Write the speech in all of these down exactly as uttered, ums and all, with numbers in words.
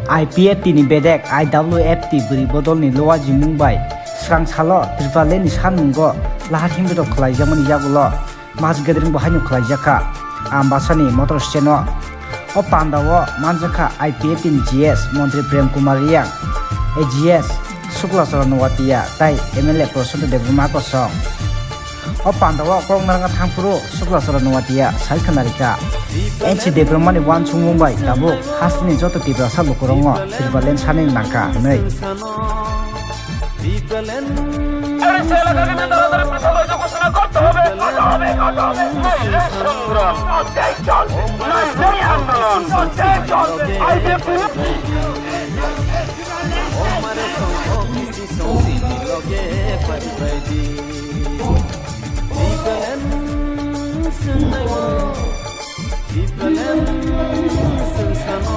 I P F T ni bedek I W F T bwrwi bodolni luajimung bai swrang salo Tripura ni sanmungo lahar himrok khwlaijakmani yagulo mass gathering bo haino khwlaijakha Ambasani motor stand o. O pandao manjakha I P F T ni G S Montri Prem Kumar Reang, A G S Sukla Charan Noatia tai M L A Prashant Debbarma kosong. O pandao kok narwkna thangphuru Sukla Charan Noatia sai khwnarikha, N C Debbarmani uansukmung bai tabuk hasteni joto Tiprasa lukurokno Tipraland sanwi nangkha hwnwi. Tipraland swng sano,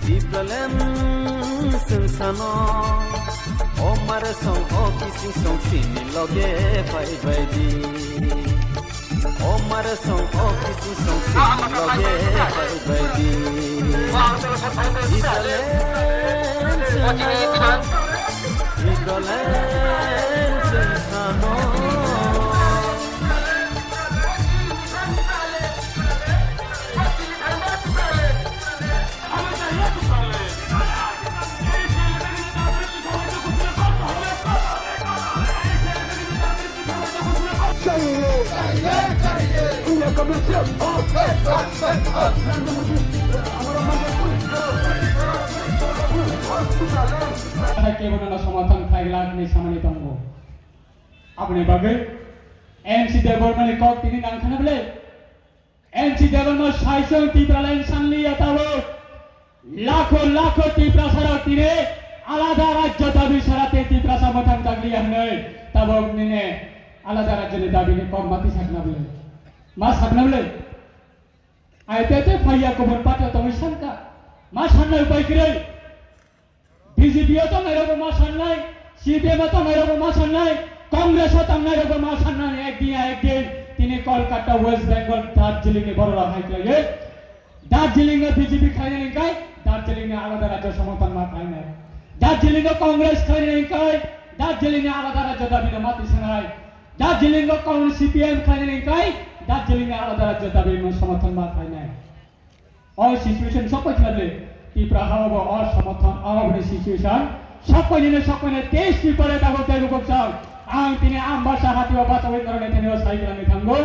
Tipraland swng sano, o mare song o kising song sini loge pai bai di. O mare song o kising song sini loge pai bai di. Tipraland swng sano, Tipraland swng sano. Kebono somathan khlailak ni samani tongo. Aboni bagwi N C Debbarmani kok tini nangkhana bwle. N C Debbarma saisong Tipraland sanliya tabuk. Lakho lakho Tiprasarok tini alada rajyo dabi sara te Tiprasa mwthang takliya hwnwi tabuk nini alada rajyoni dabini kok ma tisakna bwle. Ma sakna bwle. Ai te te phaiya kubun party tongwi sanka. Ma sannai upai kwrwi. B J P o tongnai rokbo ma sannai, C P M o tongnai rokbo ma sannai, Congress o tongnai rokbo ma sannai, ekdin ya ekdin tini Kolkata, West Bengal, Darjeeling ni borok rok hai khlaiwi, Darjeeling no B J P khlainani hwnkhe Darjeeling ni alada rajyo somorthon ma khlainai, Darjeeling no Congress khlainani hwnkhe Darjeeling ni alada rajyo dabi no ma tisanai, Darjeeling no Congress C P M khlainani hwnkhe Darjeeling ni alada rajyo dabi no somorthon ma khlainai. O situation sokpai khilable, Tipra hao bo o somorthon, o bini situation sokpai nini sokpai nai test paper e tabuk tei bukuk chang. Ang tini Ambasa hati o bachawi norok ni thani o sai khilani thango.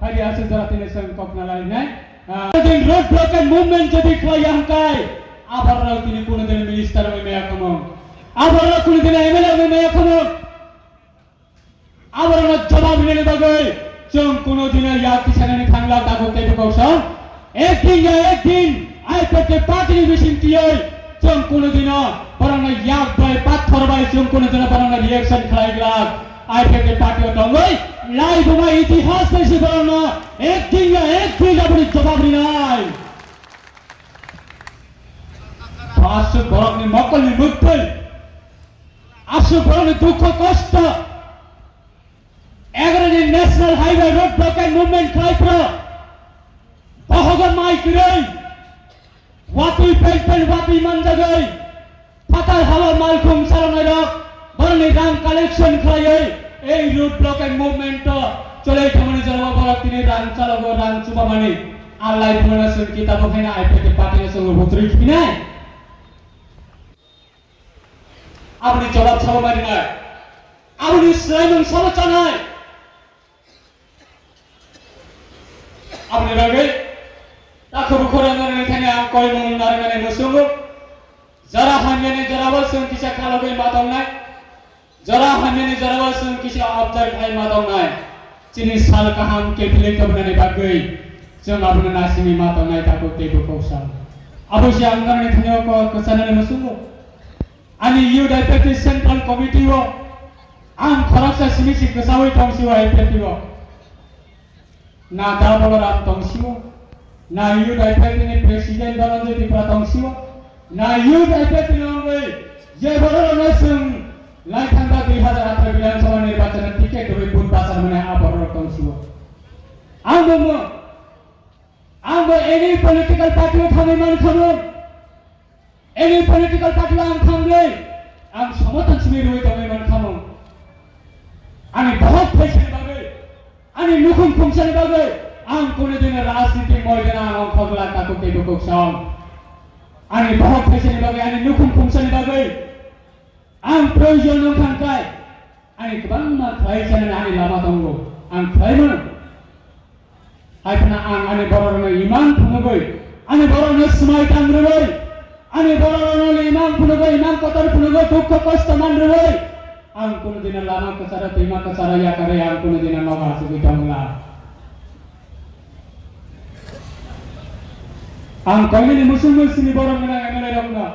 Hai di aswk jora tini chwng kok na lai nai. Ah, din road blockade movement jodi khlai ya hwnkhe, abar rok tini kuno din minister bai maya khamo. Abar rok kuno din M L A bai maya khamo. Aborokno jobab rinani bagwi chwng kuno dino yak tisanani thangla tabuk tei bukok song. Ekdin ya ekdin I P F T party ni bising tiyoi chwng kuno dino borokno yak bai pathor bai chwng kuno dino borokno reaction khlai glak. I P F T party o tongwi lai buma itihas bai se borokno ekdin ya ekdin aboni jobab rinai. Aswk borokni mokolni mwktwi, aswk borokni dukho kosto, Egaroni National Highway road blockade movement khlai phro, bohogo mai kwrwi, watwi pen pen watwi manjagwi, phatar hao malkhung chalonai rok, borokni rang collection khlaiwi, ei road blockade movement o cholai thangmani jorao borok tini rang chalogo, rang chubamani, alai phunana chwng kitabo khaina I P F T party no chwng butrwi khibinai. Aboni jobab sabo marinai. Aboni swlaimung sabo chanai. Aboni bagwi takhuk bukhuk rok nini thani ang koimung narwknani muchungo. Jora hamyani jorao chwng kisa khalogwi ma tongnai. Jora hamyani jorao chwng kisa observe khai ma tongnai. Chini sal kaham kepilwi tobnani bagwi chwng abono nasingwi ma tongnai takhuk tei bukhuk sal. Abo se ang narwknani thani o kok kwchanani muchungo. Ani youth I P F T Central Committee o ang khoroksa simi si kwchaui tong sio I P F T o. Na Da Balaram tong sio, na youth I P F T ni President Dhananjay Tripura tong sio, na youth I P F T ni wngwi je borok rokno chwng lai thangkha dui hazar atharo Bidhan Sabha nirbachon o ticket rwui vote bachar mani a borok rok tong sio. Ang bo any political party o thangwi man kha mung. Any political party o ang thangwi ang somothan simi rwi tongwi man kha mung. Ani bohok phaisani bagwi, ani nukhung khumsani bagwi ang kunu dino rajniti moidano ang ongkhorglak takhuk tei bukhuk song. Ani bohok phaisani bagwi, ani nukhung khumsani bagwi ang proyojon wngkha hwnkhe ani kwbangma khlai sanani ani lama tongo, ang khlai mano. Hai phano ang ani bororokno imang phunugwi, ani bororokno swmai tang rwwi, ani bororokno imang phunugwi, imang kotor phunugwi, dukho kosto man rwwi, ang kunu dino lama kwcharo, twima kwcharo yakarwi ang kunu dino nogo achugwi tongla. Ang koinani muchungwi sini borok gwnang M L A rokno